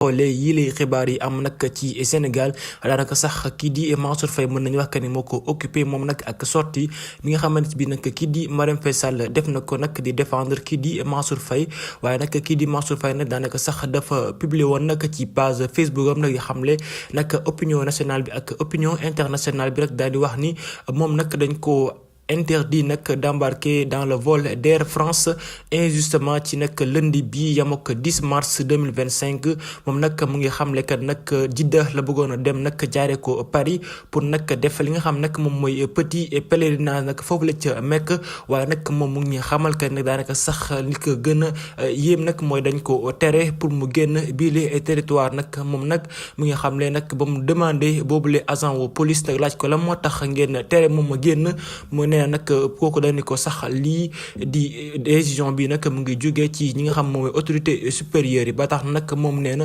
xoolee yile xibaar yi am nag ci Sénégal daanaka sax kii di Mansour Faye mën nañu wax que ni moo ko occupé moom nag ak sortie bi nga xamante bi nag kii di Marème Faye Sall def na ko nag di défendre kii di Mansour Faye waaye nag kii di Mansour Faye nag daanaka sax dafa publier woon nag ci page Facebook am nag di xamle nag opinion nationale bi ak opinion internationale bi rek daal di wax ni moom nag dañ ko interdit nag d'embarquer dans le vol d'Air France injustement ci nag lundi bi yam ak 10 mars 2025 moom nag mu ngi xamle kat nag Jidda la bëggoon a dem nag jaaree ko Paris pour nag def li nga xam nag moom mooy petit pèlerinage nag foofu la ca Mekk waaye nag moom mu ngi xamal kat nag daanaka sax li ko gën a yéem nag mooy dañ ko tere pour mu génn bii les territoire nag moom nag mu ngi xamle nag ba mu demandé boobule agent wu police nag laaj ko la moo tax ngeen tere moom ma génn mu ne nag kooku dañu ko sax lii di décision bi nag mu ngi jóge ci ñi nga xam moom mooy autorité supérieure yi ba tax nag moom nee na